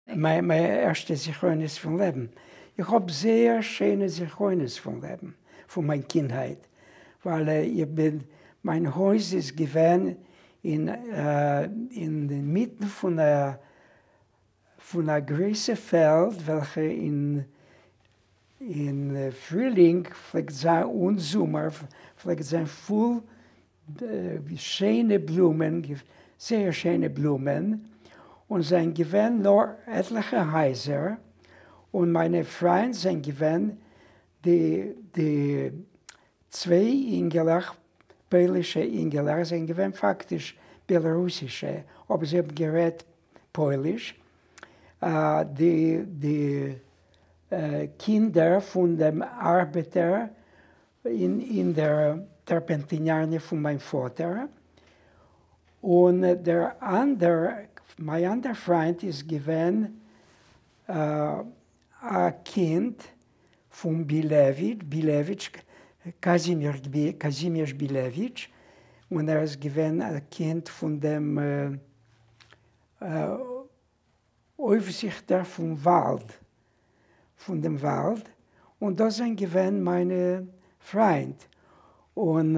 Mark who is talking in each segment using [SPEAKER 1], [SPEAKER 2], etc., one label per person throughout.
[SPEAKER 1] מיינע ערשטע זכרונות פון לעבן. איך האב זייער שיינע זכרונות פון לעבן, פון מיין קינדהייט, ווייל איך בין, מיין הויז איז געווען אין אינמיטן פון א פון א גרויסע פעלד וועלכע אין אין פרילינג פלעגט זיין און זומער פלעגט זיין פול שיינע בלומען, זייער שיינע בלומען, און זענען געווען נאר עטליכע הייזער, און מיינע פריינד זענען געווען די די צוויי אינגעלעך, פוילישע אינגעלעך, זענען געווען פאקטיש בעלארוסישע, אבער זיי האבן גערעדט פויליש, די די קינדער פון דעם ארבעטער אין דער טערפענטיניארניע פון מיין פאטער, און דער אנדער, מיין אנדער פריינט איז געווען א קינד פון בילעוויטש, בילעוויטש, קאזימיר, קאזימירש בילעוויטש, און ער איז געווען א קינד פון דעם אויפזיכטער פון וואלד, פון דעם וואלד, און דאס זענען געווען מיינע פריינט, און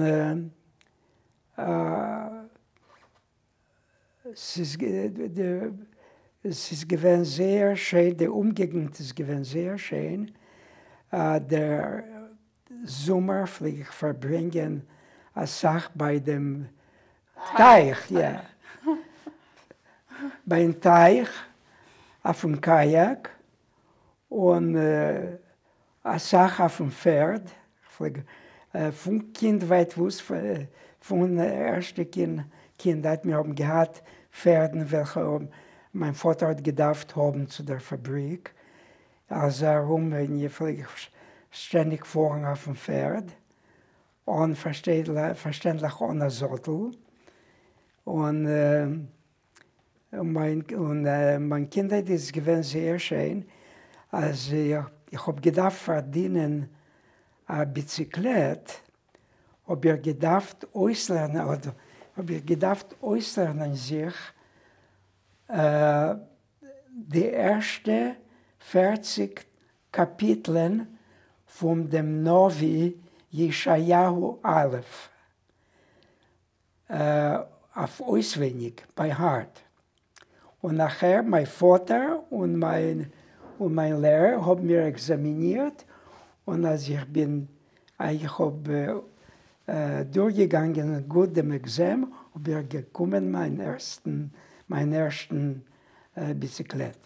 [SPEAKER 1] ס'איז ס'איז געווען זייער שיין, די אומגעגנט איז געווען זייער שיין, דער זומער פלעג איך פארברענגען אסאך ביי דעם טייך, יא, ביים טייך אויפן קאיאק, און אסאך אויפן פערד, כ'פלעג פון קינדווייטווייז, פון ערשטע קינדהייט, מיר האבן געהאט פערדן וועלכע מיין פאטער האט געדארפט האבן צו דער פאבריק, אזוי ארום פלעג איך שטענדיג פארן אויפן פערד, און פארשטענדליך אן א זאטל, און מיין קינדהייט איז געווען זייער שיין, אז איך האב געדארפט פארדינען א ביציקלעט, האב איך געדארפט אויסלערנען, האב איך געדארפט אויסלערנען זיך די ערשטע 40 קאפיטלען פון דעם נביא ישעיהו א' אויף אויסווייניג, ביי heart. און נאכער מיין פאטער און מיין און מיין לערער האבן מיר עקזאמינירט, און אז איך בין איך האב דורכגעגאנגען גוט דעם exam, האב איך געקומען מיין ערשטן מיין ערשטן ביציקלעט.